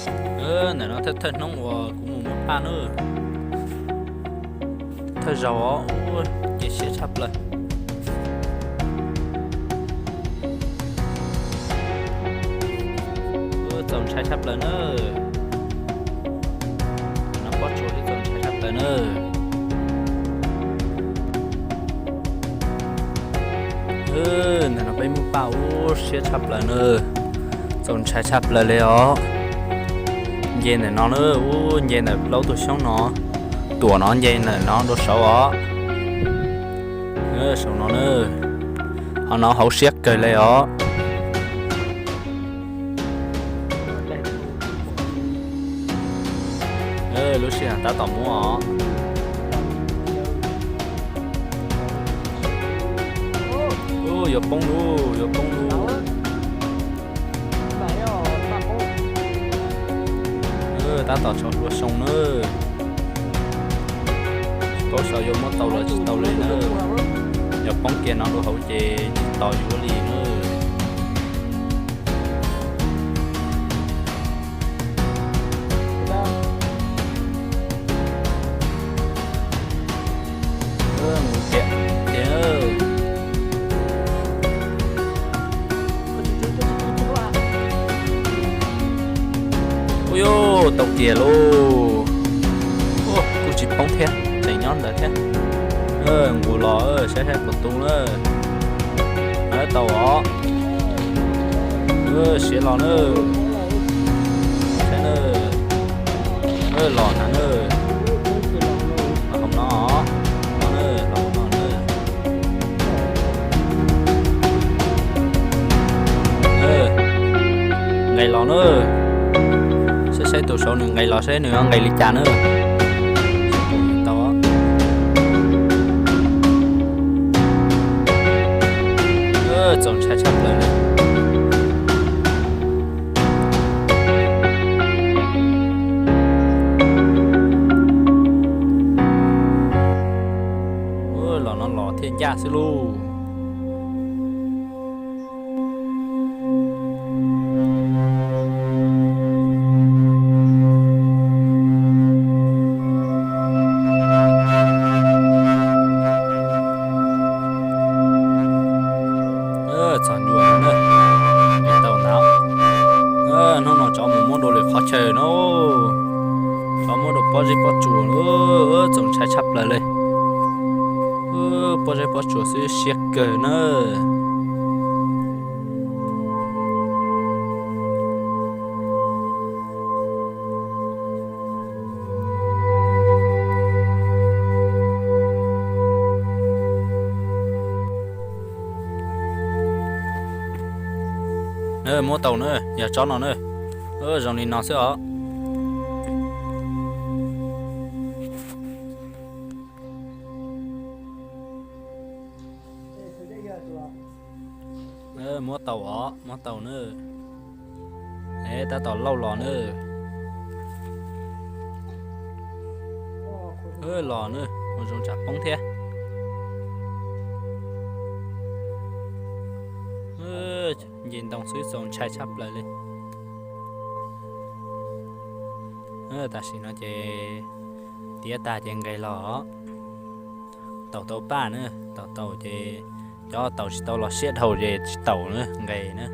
Ntawm no thawj thawj hnub uas kuv mus muab paj na. Thawj zaug os, ua ces siab tshaj plaws. Txaus ntshai tshaj plaws na. No pob tsuas twb txaus ntshai tshaj plaws na. Ntawm no peb muab paj ua siab tshaj plaws na. Txaus ntshai tshaj plaws li os. Nce ntawm no na, ub, nce ntawm plaub tug xyoob no. Tuam no nce ntawm no dua saud os. Saum no na. Ho no hauv siab kawg li os. Lub sij hawm tab tom muab os. Yuav poob lawm, yuav poob lawm. Tab tom tso hlua xyoo na. Tsis paub xyov yuav muab tau los tsis tau li na. Yog poob kiag no rau hauv ces tsis tos yuav li na. Ua yuav tau kiag lauj. Kuj tsis poob thiab, tseem nyob ntawd thiab. Nqus los saib saib puas tu na. Tau os. Siav los na. Saib na. Los na na. Hauv no, no na, los no na. Nqes los na. Saib saib tus saud nws nqes los saib nws nqes li cas na. Tau. Txaus ntshai tshaj plaws li. Los no los thiaj ncaj xwb lauj. Txog nyuam no na, tau ntawd. Hnub no tsov mus muab dua lwm qhov chaw no, tsov muab dua pob zeb pob tsuas, txaus ntshai tshaj plaws li. Pob zeb pob tsuas xwb siab kawg na. Muab tau na, yog tsob no na. Zoo li no xwb os. Muab tau os, muab tau na. Tab tom lauj los na. Los na, ua zoo tsam poob thiab. Nce ntoo xwb txaus ntshai tshaj plaws li. Tam sim no ces tiav tag ces nqes los. Taus tau paj na, taus tau ces cov taus tsis tau los siab dhau ces tsis taus na, nqes na.